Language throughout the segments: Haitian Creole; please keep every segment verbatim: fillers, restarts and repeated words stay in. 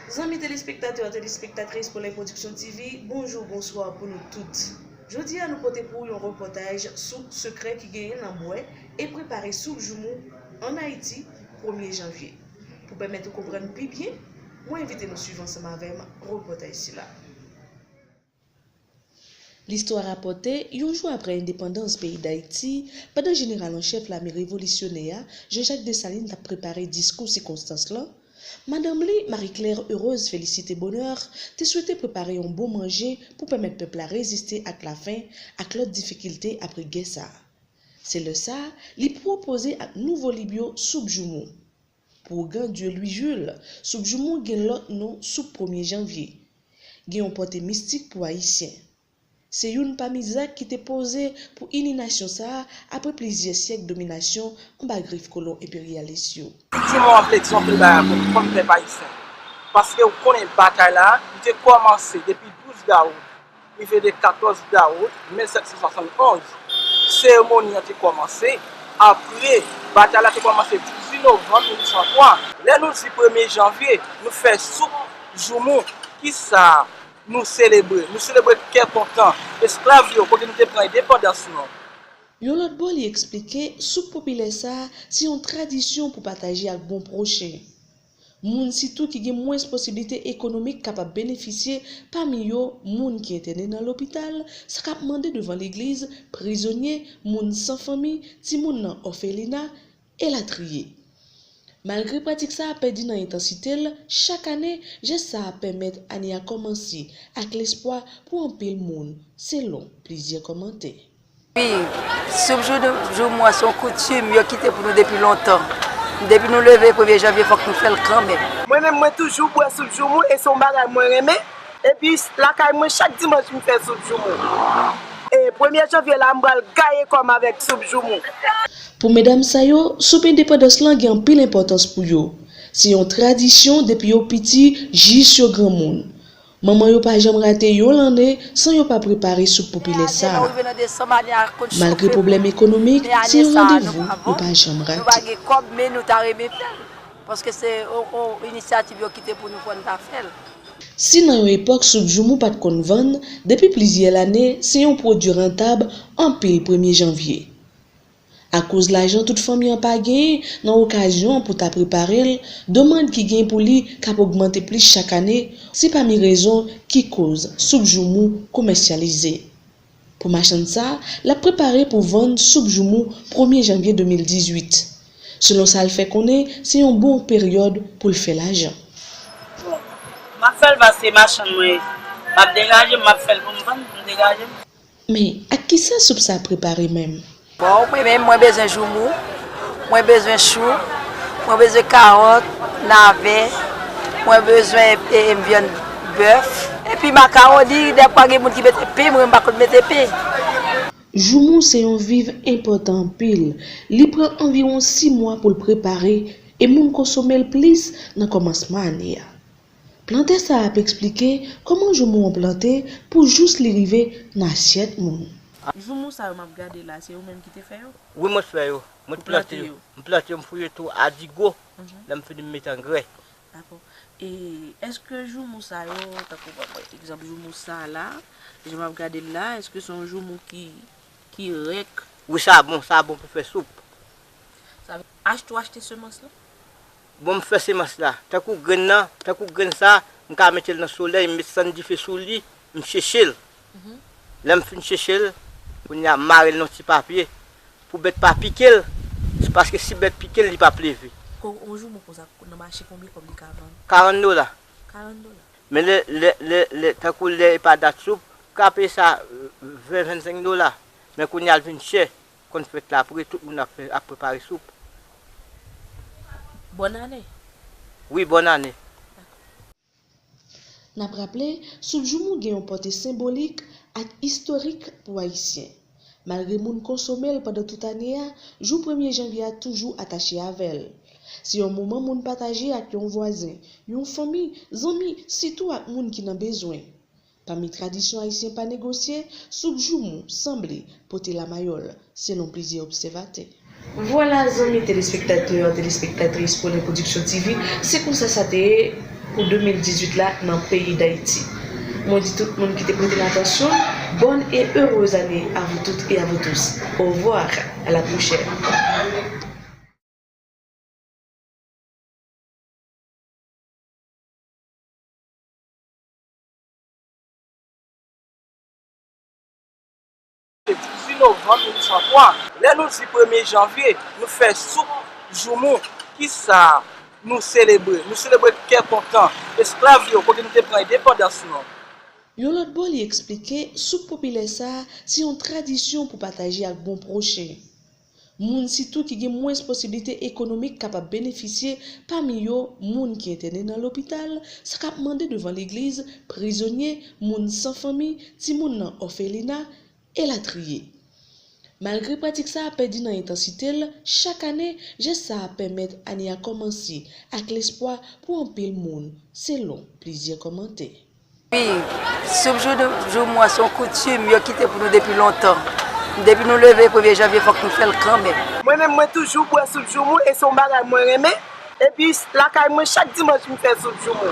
Zanmi telespektatè, telespektatris Pwolen Pwodiksyon T V, bonjou, bonswa pou nou tout. Jodi a, nou pote pou w yon repòtaj sou sekrè ki genyen nan bwè e prepare soup joumou ann Ayiti, premye janvye. Pou pèmèt ou konprann pi byen, mwen envite nou swiv ansanm avè m repòtaj sila. Listwa rapòte, yon jou apre endepandans peyi Dayiti, pandan jeneral an chèf lame revolisyonè a, Jean-Jacques Dessalines, t ap prepare diskou sikonstans lan, madanm li, Marie-Claire Heureuse Félicité Bonheur, te swete prepare yon bon manje pou pèmèt pèp la reziste ak lafen ak lòt difikilte apre gè sa a. Se lè sa a, li pwopoze ak nouvo lib yo soup joumou. Pou ougan Dieu Louis Jules, soup joumou gen lòt non soup premye janvye. Gen yon pòte mistik pou Ayisyen. Se youn pami zak ki te poze pou ini nasyon sa a apre plizyè syèk dominasyon anba grif kolon enperyalis yo. Joumou an vle di anpil bagay pou nou kòm pèp ayisyen. Paske ou konnen batay la, li te kòmanse depi douz dawout, rive de katòz dawout mil sèt san swasann onz. Seremoni an te kòmanse apre, batay la te kòmanse dizuit novanm mil uit san twa. Lè nou di premye janvye, nou fè soup joumou. Kisa nou selebre? Nou selebre kè kontan esklav yo, kote nou te pran endepandans nou. Yon lòt bò, li eksplike soup popilè sa a se yon tradisyon pou pataje ak bon pwochen. Moun sitou ki gen mwens posiblite ekonomik kapab benefisye, pami yo, moun ki entène nan lopital, sa k ap mande devan legliz, prizonye, moun san fanmi, timoun nan òfelina, elatriye. Malgre pratik sa a pèdi nan entansite l, chak ane, jès sa a pèmèt ane a kòmanse ak lespwa pou anpil moun, selon plizyè kòmantè. Wi, soup jou, joumou an se yon koutim yo kite pou nou depi lontan. Depi nou leve premye janvye, fòk nou fè l kanmenm. Mwen menm, mwen toujou bwè soup joumou e se yon bagay mwen renmen. Epi, lakay mwen, chak dimanch, m fè soup joumou. E premye janvye la, m pral gaye kò m avèk soup joumou. Pou medam sa yo, soup endepandans lan gen anpil enpòtans pou yo. Se yon tradisyon depi yo piti jis yo granmoun. Manman yo pa janm rate yon lanne san yo pa prepare soup popilè sa a. Malgre pwoblèm ekonomik, se yon randevou nou pa janm rate. Nou pa gen kòb, men nou ta renmen fè l. Paske se yon inisyativ yo kite pou nou, fò n ta fè l. Si nan yon epòk soup joumou pa t konn vann, depi plizyè lane, se yon pwodui rantab anpil premye janvye. Akoz lajan tout fanmi an pa genyen nan okazyon an pou ta prepare l, demann ki gen pou li k ap ogmante plis chak ane, se pami rezon ki koz soup joumou komèsyalize. Pou machann sa a, l ap prepare pou vann soup joumou premye janvye de mil dizuit. Selon sa l fè konnen, se yon bon peryòd pou l fè lajan. Bon, m ap fè l paske se machann mwen ye. M ap degaje m, m ap fè l pou m vann, pou m degaje m. Men, ak kisa soup sa prepare menm? Bon, mwen menm, mwen bezwen joumou, mwen bezwen chou, mwen bezwen kawòt, navè, mwen bezwen, e, e, vyann bèf, epi makawoni, dèfwa gen moun ki mete pen, mwen menm m pa konn mete pen. Joumou se yon viv enpòtan anpil. Li pran anviwon sis mwa pou l prepare e moun konsome l plis nan kòmansman ane a. Plantè sa a ap eksplike kòman joumou an plante pou jous li rive nan asyèt moun. Joumou sa yo m ap gade la, se ou menm ki te fè yo? Wi, mwen fè yo. Mwen plante yo. M plante yo, m fouye tou adigo. Lè m fini, m mete angrè. Dakò. E èske joumou sa yo, tankou ban mwen egzanp joumou sa la, jan m ap gade l la, èske se yon joumou ki, ki rèk? Wi, sa bon, sa bon pou fè soup. Sa vle achte, w achte semans lan? Bon, m fè semans la. Tankou grenn nan, tankou grenn sa, m ka mete l nan solèy, m met sann dife sou li, m cheche l. Lè m fin cheche l, kounye a m mare l nan ti papye pou bèt pa pike l, paske si bèt pike l, li p ap leve. Ko-, yon joumou konsa, nan mache, konbyen kòb li ka vann? Karant dola. Karant dola. Men lè, lè, lè, lè, tankou lè e pa dat soup, m ka peye sa, ven, vennsenk dola. Men kounye a l vin chè. Konn fèt la apre, tout moun ap fè, ap prepare soup. Bòn ane. Wi, bòn ane. N ap raple, soup joumou gen yon pòte senbolik ak istorik pou Ayisyen. Malgre moun konsome l pandan tout ane a, jou premye janvye a toujou atache avè l. Se yon moman moun pataje ak yon vwazen, yon fanmi, zanmi, sitou ak moun ki nan bezwen. Pami tradisyon ayisyen pa negosye, soup joumou sanble pote lamayòl, selon plizyè obsèvatè. Vwala, zanmi telespektatè, telespektatris Pwolen Pwodiksyon T V, se konsa sa te ye. pou de mil dizuit la nan peyi Dayiti. Mwen di tout moun ki te prete m atansyon, bonne et heureuse année à vous toutes et à vous tous. Au revoir, à la prochaine. Dizuit novanm mil uit san twa, lè nou di premye janvye, nou fè soup joumou. Kisa nou selebre? Nou selebre kè kontan esklav yo kote nou te pran endepandans nou. Yon lòt bò, li eksplike soup popilè sa a se yon tradisyon pou pataje ak bon pwochen. Moun sitou ki gen mwens posiblite ekonomik kapab benefisye, pami yo moun ki entène nan lopital, sa k ap mande devan legliz, prizonye, moun san fanmi, timoun nan òfelina, elatriye. Malgre pratik sa a pèdi nan entansite l, chak ane, jès sa a pèmèt ane a kòmanse ak lespwa pou anpil moun, selon plizyè kòmantè. Wi, soup jou-, joumou an se yon koutim yo kite pou nou depi lontan. Depi nou leve premye janvye, fòk nou fè l kanmenm. Mwen menm, mwen toujou bwè soup joumou e se yon bagay mwen renmen. Epi, lakay mwen, chak dimanch, m fè soup joumou.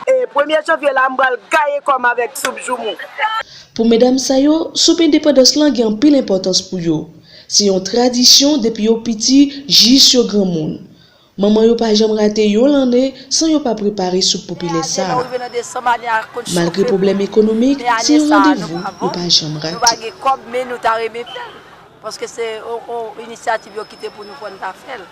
E premye janvye la, m pral gaye kò m avèk soup joumou. Pou medam sa yo, soup endepandans lan gen anpil enpòtans pou yo. Se yon tradisyon depi yo piti jis yo granmoun. Manman yo pa janm rate yon lanne san yo pa prepare soup popilè sa a. Malgre pwoblèm ekonomik, se yon randevou yo pa janm rate. Nou pa gen kòb, men nou ta renmen fè l. Paske se yon, yon inisyativ yo kite pou nou, fò n ta fè l.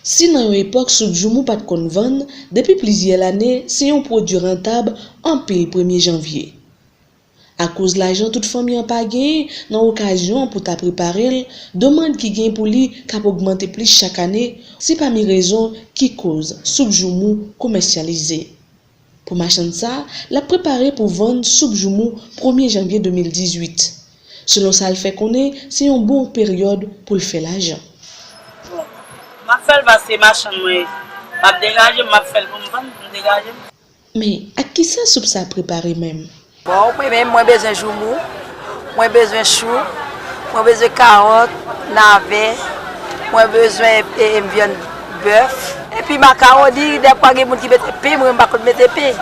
Si nan yon epòk soup joumou pa t konn vann, depi plizyè lane, se yon pwodui rantab anpil premye janvye. Akoz lajan tout fanmi an pa genyen nan okazyon an pou ta prepare l, demann ki gen pou li k ap ogmante plis chak ane, se pami rezon ki koz soup joumou komèsyalize. Pou machann sa, l ap prepare pou vann soup joumou premye janvye de mil dizuit. Selon sa l fè konnen, se yon bon peryòd pou l fè lajan. M ap fè l paske machann mwen ye. M ap degaje m, m ap fè l pou m vann, pou m degaje m. Men, ak kisa soup sa prepare menm? Bon, mwen menm, mwen bezwen joumou, mwen bezwen chou, mwen bezwen kawòt, navè, mwen bezwen, e, e, vyann bèf, epi makawoni, dèfwa gen moun ki mete pen, mwen, m pa konn mete pen.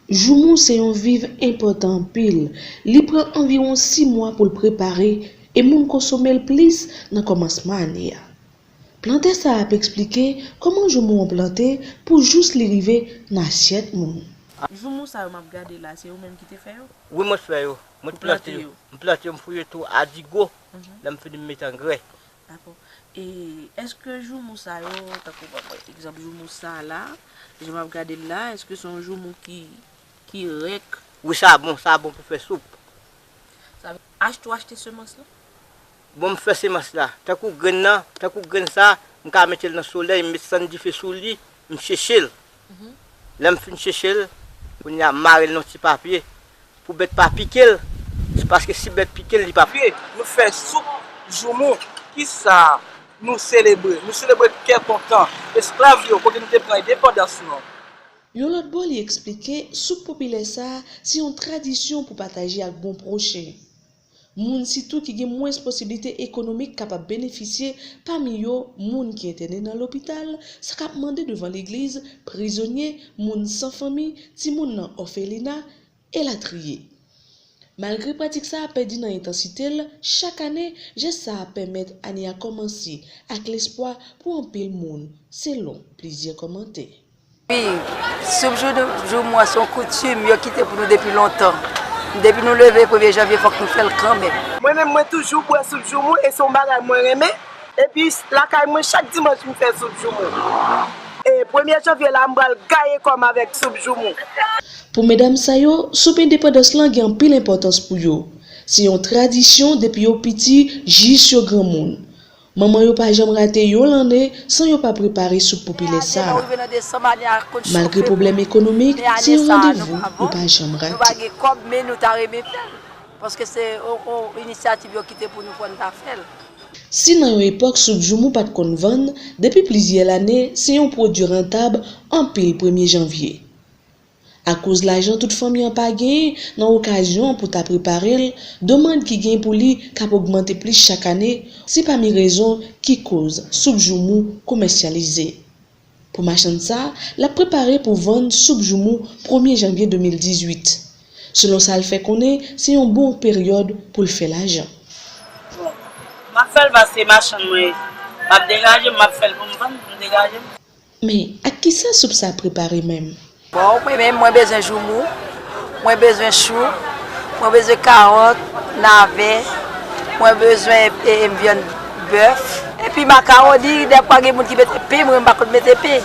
Joumou se yon viv enpòtan anpil. Li pran anviwon sis mwa pou l prepare e moun konsome l plis nan kòmansman ane a. Plantè sa a ap eksplike kòman joumou an plante pou jous li rive nan asyèt moun. Joumou sa yo m ap gade la, se ou menm ki te fè yo? Wi, mwen t fè yo. Mwen t plante yo. Ou plante yo? M plante yo, m fouye tou adigo. Mhm. Lè m fini, m mete angrè. Dakò. E èske joumou sa yo, tankou, bon, bon, egzanp, joumou sa la, jan m ap gade l la, èske se yon joumou ki, ki rèk? Wi, sa bon, sa bon pou fè soup. Sa vle, achte, ou achte semans lan? Bon, m fè semans la. Tankou grenn nan, tankou grenn sa, m ka mete l nan solèy, m met sann dife sou li, m cheche l. Mhm. Lè m fin cheche l, kounye a, m mare l nan ti papye pou bèt pa pike l. Se paske si bèt pike l, li pa. Janvye, nou fè soup joumou. Kisa nou selebre? Nou selebre kè kontan esklav yo, kote nou te pran endepandans nou. Yon lòt bò, li eksplike, soup popilè sa a se yon tradisyon pou pataje ak bon pwochen. Moun sitou ki gen mwens posiblite ekonomik kapab benefisye, pami yo moun ki entène nan lopital, sa k ap mande devan legliz, prizonye, moun san fanmi, timoun nan òfelina, elatriye. Malgre pratik sa a pèdi nan entansite l, chak ane, jès sa a pèmèt ane a kòmanse ak lespwa pou anpil moun, selon plizyè kòmantè. Wi, soup jou-, joumou an se yon koutim yo kite pou nou depi lontan. Depi nou leve premye janvye, fòk nou fè l kanmenm. Mwen menm, mwen toujou bwè soup joumou e se yon bagay mwen renmen. Epi, lakay mwen, chak dimanch, m fè soup joumou. E premye janvye la, m pral gaye kò m avèk soup joumou. Pou medam sa yo, soup endepandans lan gen anpil enpòtans pou yo. Se yon tradisyon depi yo piti jis yo granmoun. Manman yo pa janm rate yon lanne san yo pa prepare soup popilè sa a. Malgre pwoblèm ekonomik, se yon randevou yo pa janm rate. Nou pa gen kòb, men nou ta renmen fè l. Paske se yon, yon inisyativ yo kite pou nou, fò n ta fè l. Si nan yon epòk soup joumou pa t konn vann, depi plizyè lane, se yon pwodui rantab anpil premye janvye. Akoz lajan tout fanmi an pa genyen nan okazyon an pou ta prepare l, demann ki gen pou li k ap ogmante plis chak ane, se pami rezon ki koz soup joumou komèsyalize. Pou machann sa, l ap prepare pou vann soup joumou premye janvye de mil dizuit. Selon sa l fè konnen, se yon bon peryòd pou l fè lajan. Bon, m ap fè l paske se machann mwen ye. M ap degaje m, m ap fè l pou m vann, pou m degaje m. Men, ak kisa soup sa prepare menm? Bon, mwen menm, mwen bezwen joumou, mwen bezwen chou, mwen bezwen kawòt, navè, mwen bezwen e, e, vyann bèf. Epi makawoni, dèfwa gen moun ki mete pen, mwen menm m pa konn mete pen.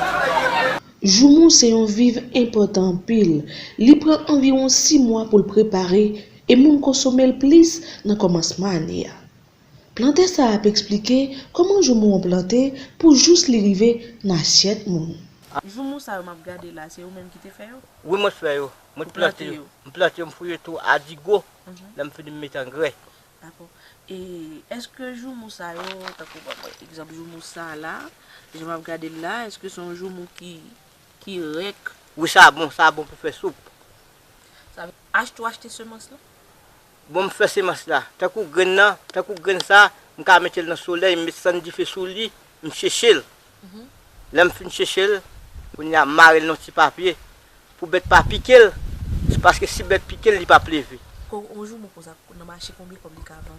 Joumou se yon viv enpòtan anpil. Li pran anviwon sis mwa pou l prepare e moun konsome l plis nan kòmansman ane a. Plantè sa a ap eksplike kòman joumou an plante pou jous li rive nan asyèt moun. Joumou sa yo m ap gade la, se ou menm ki te fè yo? Wi, mwen fè yo. Mwen plante yo. M plante yo, m fouye tou adigo. Lè m fini, m mete angrè. Dakò. E èske joumou sa yo, tankou ban mwen egzanp joumou sa la, jan m ap gade l la, èske se yon joumou ki, ki rèk? Wi, sa bon, sa bon pou fè soup. Sa vle, achte w achte semans lan? Bon, m fè semans la. Tankou grenn nan, tankou grenn sa, m ka mete l nan solèy, m met sann dife sou li, m cheche l. Lè m fin cheche l, kounye a m mare l nan ti papye. Pou bèt pa pike l, paske si bèt pike l, li p ap leve. Ko, yon joumou konsa, nan mache, konbyen kòb li ka vann?